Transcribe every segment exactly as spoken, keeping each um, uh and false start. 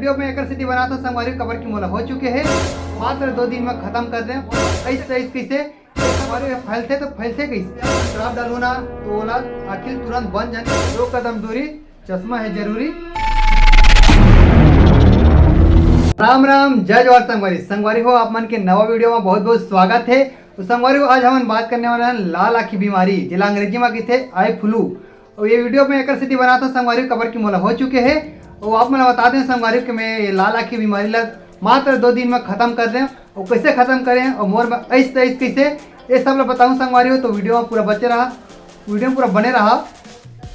तो मैं एकर सेती बनात हंव संगवारी, काबर कि मोला हो चुके हे, मात्र दो दिन में खत्म कर देंव। अइसे अइसे कइसे संगवारी, फैलथे तो फैलथे कइसे? ड्रॉप डालहूं ना, तो ओला आखिर तुरंत बन जाथे। दो कदम दूरी, चश्मा है जरूरी। राम राम, जय जोहार संगवारी। संगवारी हो, आप मन के नवा वीडियो में बहुत बहुत स्वागत है। तो संगवारी हो, आज हमन बात करने वाला हन लाल आँखी बीमारी, जेला अंग्रेजी में कहिथे आई फ्लू। और ये वीडियो मैं एकर सेती बनात हंव संगवारी, काबर कि मोला हो चुके हे। और आप मन ला बता दें संगवारी कि मैं ये लाल आँखी बीमारी ला मात्र दो दिन में खत्म कर देंव। और कइसे खत्म करें और मोर में अइस तइस कइसे, ये सब ला बताहूं संगवारी हो। तो वीडियो में पूरा बचे रहा, वीडियो में पूरा बने रहा।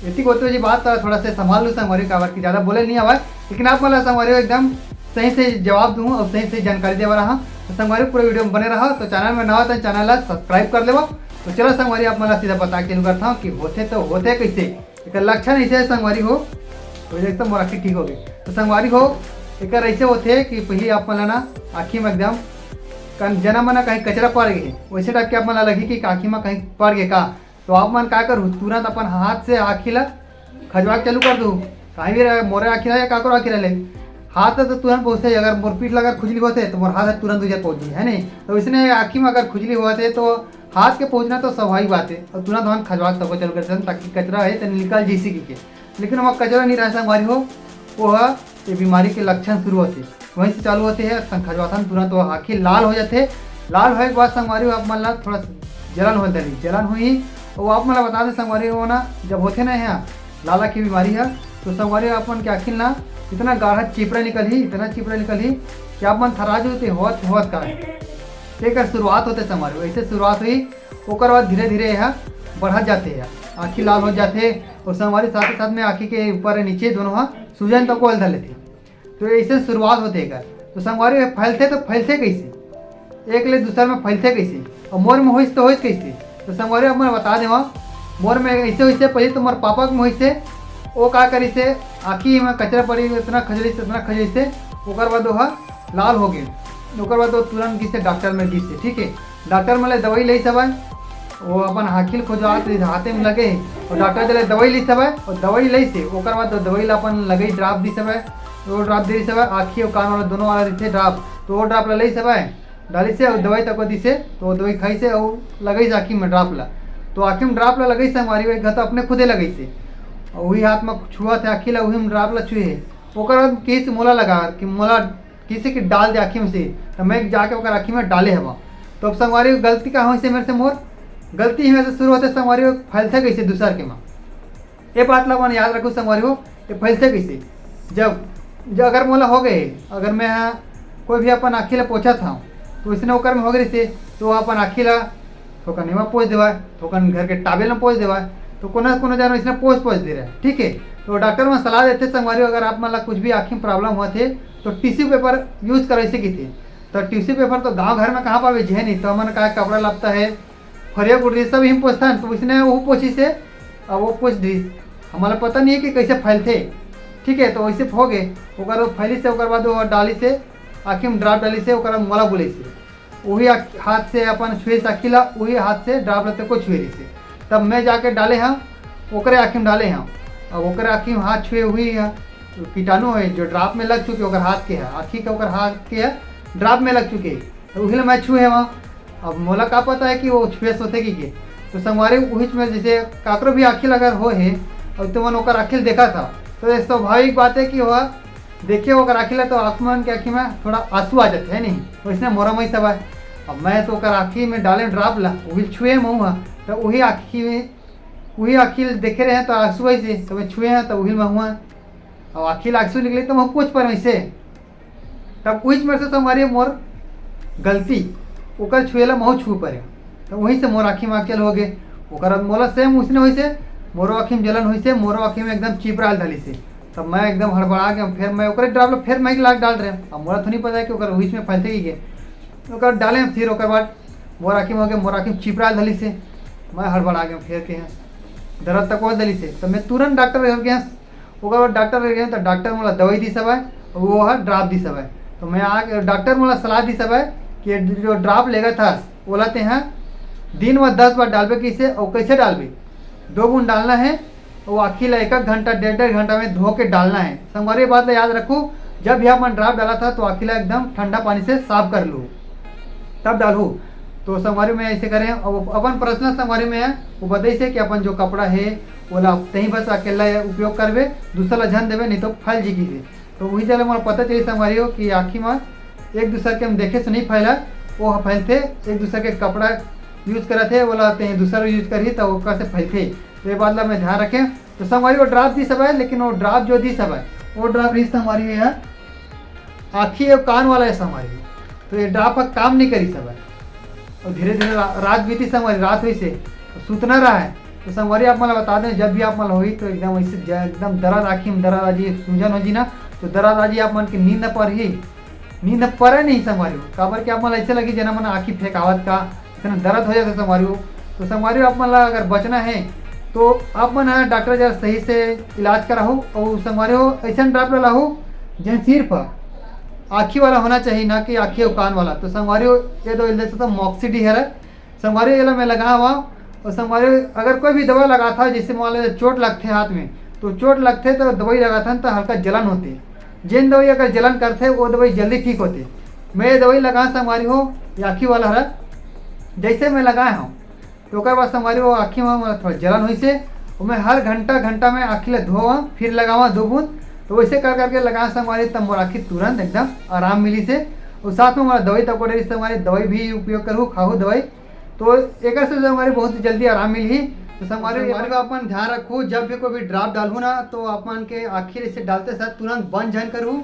एतिक होते हुए जी बात ला थोड़ा से संभाल लूं संगवारी, काबर कि ज्यादा बोले नहीं आवय, लेकिन आप मन ला संगवारी हो एकदम सही सही जवाब दूं और सही सही जानकारी दे वाला हंव। तो संगवारी पूरा वीडियो में बने रहा। तो चैनल में नवा हो तो चैनल ला सब्सक्राइब कर लेवव। तो चलो संगवारी, आप मन ला सीधा बता के शुरू करता हूँ कि होथे तो होथे कइसे। एकर लक्षण अइसे हे संगवारी हो, तो एकदम मोर आँखी ठीक हो गई। तो संगवारी हो, एकर अइसे होथे कि पहली आप मन ला ना आँखी में एकदम कन जना मना कहीं कचरा पड़ गए, वैसे टाइप के आप मन ला लगही कि आँखी में कहीं पड़ गए का। तो आप मन का करू, तुरंत अपन हाथ से आँखी ला खजवा के चालू कर दू। कहीं भी रहे, मोरे आँखी रहे या काकरो आँखी रहे, हाथ तो तुरंत पहुँचथे। अगर मोर पीठ ला अगर खुजली होथे तो मोर हाथ तुरंत उजर पहुँच जाही, है नहीं? तो इसने आँखी में अगर खुजली होथे तो हाथ के पहुँचना तो स्वाभाविक बात है, और तुरंत हम खजवा के तको चालू कर देथन ताकि कचरा है तो निकल जैसे की के। लेकिन वहाँ कचरा नहीं रहे संगवारी हो, वो है ये बीमारी के लक्षण शुरू होथे, वहीं से चालू होथे है। खजवाथन तुरंत वो आँखी लाल हो जाथे। लाल होए के बाद संगवारी हो, आप मन ला थोड़ा जलन हो जाही, जलन हुई। और आप मन ला बता दें संगवारी हो ना, जब होथे ना यहाँ लाल आँखी बीमारी है, तो संगवारी हो, आप मन के आँखी ना इतना गाढ़ा चिपरा निकलही, इतना चिपरा निकलही कि आप मन थर्रा जाहू ते होवत होवत का। एकर शुरुआत होथे संगवारी हो, ऐसे शुरुआत हुई। ओकर बाद धीरे धीरे यह बढ़त जाथे, यह आँखी लाल हो जाथे। और संगवारी साथ ही साथ में आँखी के ऊपर नीचे दोनों हा सूजन तक ओल धर लेथे। तो ऐसे शुरुआत होथे एकर। तो संगवारी हो, फैलथे तो फैलथे कैसे, एक ले दूसर में फैलथे कैसे, और मोर में होइस तो होइस कैसे? तो संगवारी हो, मैं बता देवा, मोर में ऐसे होइसे, पहले तो मोर पापा के में होइसे, वो का करिसे, आँखी में कचरा पड़ी, इतना खजलिस, इतना खजलिसे, ओकर बाद वो हा लाल हो गए। ओकर बाद वो तुरंत गिसे डॉक्टर में गिसे, ठीक है। डॉक्टर मन ले दवाई लेइस हवय, वो अपन आँखी ल खोजवात रहिस, हाथे में लगे, और डॉक्टर जले दवाई लेइस हवय, और दवाई लेइस हे, ओकर बाद वो दवाई ला अपन लगई ड्रॉप दिस हवय, वो ड्रॉप दे दिस हवय, आँखी और कान वाला दोनों वाला रहिथे ड्रॉप, तो वो ड्रॉप ला लेइस हवय, डालिस हे, और दवाई तको दिस हे, तो वो दवाई खाइस हे, और लगइस आँखी में ड्रॉप ला। तो आँखी में ड्रॉप ला लगइस हे संगवारी, वो एक घंटा अपने खुदे लगइस हे, और वही हाथ में छुआ थे आँखी ला, वही में ड्रॉप ला छुए हे। ओकर बाद किस मोला लगा कि मोला किसे कि डाल दे आँखी में से, तो मैं जाके ओकर आँखी में डाले हवा। तो अब संगवारी हो, गलती का होइसे मेरे से, मोर गलती ही मेरे से शुरू होथे संगवारी हो, फैलथे कैसे दूसर के माँ। ये बात ला मन याद रखू संगवारी हो, ये फैलथे कैसे। जब, जब अगर मोला हो गए, अगर मैं कोई भी अपन आँखी ला पोछत हूँ, तो इसने ओकर में हो गए से, तो वो अपन आँखी ला थोकन एमा पोंछ देवय, थोकन घर के टॉवेल में पोंछ देवय, तो कोनो कोनो जन इसने पोंछ पोंछ दे रहे, ठीक है। तो डॉक्टर मन सलाह देथे संगवारी, अगर आप मन ला कुछ भी आँखी में प्रॉब्लम होत हे, तो टिश्यू पेपर यूज करे से किथे। तो टिश्यू पेपर तो गांव घर में कहाँ पावे, जे नहीं, तो हमन का कपड़ा लत्ता है, फरिया गुड़री सब ही पोंछथन, तो इसने वो पोंछी से, अब वो पोंछ दी। हमारा पता नहीं है कि कैसे फैलथे, ठीक है। तो वैसे हो गए, ओकर वो फैली से, ओकर बाद वो डाली से, आँखी में ड्रॉप डाली से, ओकर बाद मोला बोले से, वही आँख-, हाथ से अपन छुए से आँखी ला, वही हाथ से ड्रॉप ला तको छुए रहिसे। तब मैं जाके डाले हाँ, ओकरे आँखी में डाले हाँ। अब ओकरे आँखी में हाथ छुए हुई है, कीटाणु है जो ड्रॉप में लग चुके, ओकर हाथ के है, आँखी के ओकर हाथ के है, ड्रॉप में लग चुके, तो उही ला मैं छुए वहाँ। अब मोला का पता है कि वो छुए सोते की के। तो संगवारी उहिच में जैसे काकरो भी आँखी ला अगर हो है, और तुमन ओकर आँखी ला देखा था, तो ये स्वाभाविक बात है कि वह देखे ओकर आँखी ला तो आप मन के आँखी में थोड़ा आंसू आ जाथे, है नहीं? वैसने मोरा मई सब है। अब मैं तो ओकर आँखी में डाले ड्रॉप ला, उही छुए मऊ हा, तो उही आँखी में, उही आँखी ला देखे रहे तो आंसू आइसे, तो मैं छुए हा तो उही महुआ। अब आँखी ला आंसू निकले तो महू पूछ पर वैसे। तब उहीच मेरे से संगवारी मोर गलती, ओकर छुए ला महू छू परे। तो वहीं से मोर आँखी में आँखेल हो गए। ओकर बाद मोला सेम उसने होइसे, मोरो आँखी में जलन होइसे, मोरो आँखी में एकदम चिपराल धलिसे। तब मैं एकदम हड़बड़ा गया, फिर मैं ओकरे ड्रॉप ला फिर मैं लाग डाल रहे। अब मोला तो नहीं पता है कि ओकर बीच में फैलते ही गए। ओकर डाले फिर ओकर बाद मोर आँखी में हो गए, मोर आँखी में चिपराल धलिसे। मैं हड़बड़ा गया फिर के हैं, दर्द तक हो धलिसे। तो मैं तुरंत डॉक्टर घर गया। ओकर बाद डॉक्टर घर गया तो डॉक्टर मोला दवाई दिस हवय, वो हर ड्रॉप दिस हवय। तो मैं आ, डॉक्टर मोला सलाह दिस हवय कि ये जो ड्रॉप लेगा था, ओला ते हैं दिन में दस बार डालबे कैसे और कैसे डालबे, दो बूंद डालना है। वो आँखी ला एक एक घंटा, डेढ़ डेढ़ घंटा में धो के डालना है। संगवारी, ये बात ला याद रखू, जब भी आप मन ड्राप डालत हव तो आँखी ला एकदम ठंडा पानी से साफ कर लू, तब डालहू। तो संगवारी मैं ऐसे करें, अब अपन पर्सनल संगवारी में वो बताइस हे कि अपन जो कपड़ा हे ओला तहीं बस अकेला उपयोग करबे, दूसर ला झन देबे, नहीं तो फैल जी कहिस हे। तो वही जगह मोला पता चलिस संगवारी हो कि आँखी में एक दूसर के हम देखे से नहीं फैला, वो ह फैलथे, एक दूसर के कपड़ा यूज करत हे, ओला तहीं दूसर यूज करही तो ओकर से फैलथे। तो ये बात ला मैं ध्यान रखें। तो संगवारी वो ड्राप दिस हवय, लेकिन वो ड्राप जो दिस हवय, वो ड्राप रहिस संगवारी हो यार, आँखी अउ कान वाला हे संगवारी हो। तो ये ड्राप ह काम नहीं करिस हवय। और धीरे धीरे रा-, रात बीती संगवारी, रात होइस हे, तो सुतना रहा है। तो संगवारी आप मन ला बता दें, जब भी आप मन ला होही तो एकदम ऐसे ज-, एकदम दर्द, आँखी में दर्द आ जी, सूजन हो जी ना, तो दर्द आ जी, आप मन के नींद न परही, नींद परे नहीं संगवारी हो, काबर कि आप मन ला ऐसे लगही जेन मन आँखी फेंकावत का, इतना दर्द हो जाथे संगवारी हो। तो संगवारी हो, आप मन ला अगर बचना है तो आप मन ह डॉक्टर जरा सही से इलाज कराहू, और संगवारी हो ऐसन ड्राप ला लाहू जेन सिर्फ आँखी वाला होना चाहिए, ना कि आँखी और कान वाला। तो संगवारी हो, ये दो इल्दे से तो मॉक्सी डी हरय। संगवारी हो, एला मैं लगाए हवं। और संगवारी हो, अगर कोई भी दवा लगात हव, जैसे मान लो चोट लगथे हाथ में, तो चोट लगथे तो दवाई लगाथन तो हल्का जलन होथे। जेन दवाई अगर जलन करथे वो दवाई जल्दी ठीक होथे। मैं ये दवाई लगाए संगवारी हो, ये आँखी वाला हरा, जैसे मैं लगाए हूँ तो ओकर बाद संगवारी हो आँखी में मोला थोड़ा जलन होइस हे, और मैं हर घंटा घंटा में आँखी ला धोवा, फिर लगावा दो बूंद। तो वैसे कर करके लगाए संगवारी, तब मोर आँखी तुरंत एकदम आराम मिलिस हे। और साथ में मोला दवाई तको डरिस संगवारी, दवाई भी उपयोग करहू, खाहू दवाई, तो एकर से संगवारी बहुत जल्दी आराम मिलही। तो संगवारी, संगवारी हो अपन ध्यान रखहू, जब भी कोई भी ड्राप डालहू ना तो आप मन के आँखी ऐसे डालते साथ तुरंत बंद झन करहू,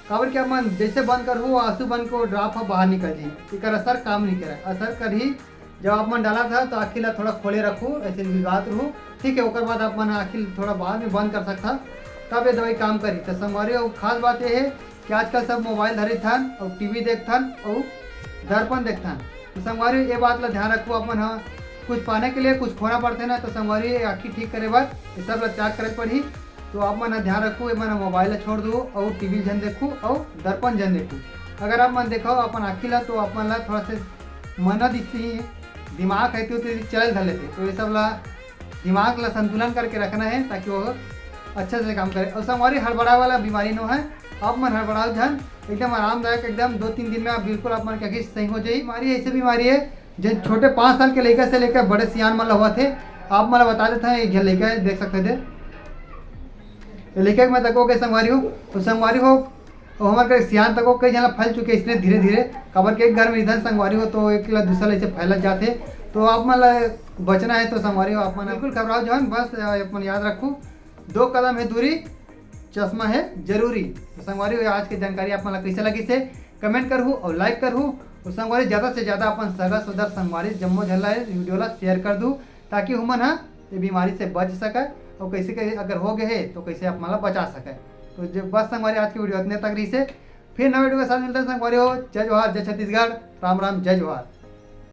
काबर कि आप मन जैसे बंद करहू आंसू बन के वो ड्राप ह बाहर निकल जाही, एकर असर काम नहीं करे, असर करही जब आप मन डालत हव तो आँखी ला थोड़ा खोले रखहू, ऐसे भिगात रहू, ठीक है। ओकर बाद आप मन आँखी ला थोड़ा बाद में बंद कर सकत हव, तब ये दवाई काम करही। तो संगवारी हो खास बात ये है कि आजकल सब मोबाइल धरित हन और टीवी देखथन और दर्पण देखथन। तो संगवारी हो ये बात ला ध्यान रखहू, आप मन ह कुछ पाने के लिए कुछ खोना पड़थे ना, तो संगवारी हो ये आँखी ठीक करे बर ये सब ला त्याग करे पड़ही। तो आप मन ह ध्यान रखहू, ये मन ह मोबाइल ला छोड़ दू और टीवी झन देखहू और दर्पण झन देखहू। अगर आप मन देखव अपन आँखी ला तो आप मन ला थोड़ा से मन दिसही, दिमाग है तो चले धर लेथे। तो ये सब ला दिमाग ला संतुलन करके रखना है ताकि वो अच्छा से काम करे। और संगवारी हड़बड़ा वाला बीमारी नो है, आप मन हड़बड़ाओ झन, एकदम आरामदायक, एकदम दो तीन दिन में आप बिल्कुल आप मन के आँखी सही हो जाही। बीमारी ऐसे बीमारी है जो छोटे पाँच साल के लइका से लेकर बड़े सियान मन ला होवत हे। आप मन ला बता देत हन, एक झन लइका है, देख सकत हव, ये लइका के मैं तको के संगवारी हो, तो संगवारी हो, वो हमर के सियान तको कई झन ला फैल चुके इसने धीरे धीरे, काबर के एक घर में निधन संगवारी हो तो एक ला दूसरा ला ऐसे फैलत जाथे। तो आप मन ला बचना है तो संगवारी हो आप मन बिल्कुल घबराओ झन, बस अपन याद रखहू, दो कदम है दूरी, चश्मा है जरूरी। तो संगवारी हो आज के जानकारी आप मन ला कैसे लगिस हे कमेंट करहू और लाइक करहू, और संगवारी ज़्यादा से ज़्यादा अपन सगा सोदर संगवारी जम्मो झन ला वीडियो ला शेयर कर दू, ताकि उमन ह ये बीमारी से बच सके और कैसे कैसे अगर हो गए है तो कैसे आप मन ला बचा सके। तो जो बस संगवारी आज की वीडियो इतने तक रहिस हे, फिर नवे वीडियो के साथ मिलते हैं संगवारी हो। जय जोहार, जय छत्तीसगढ़, राम राम, जय जोहार।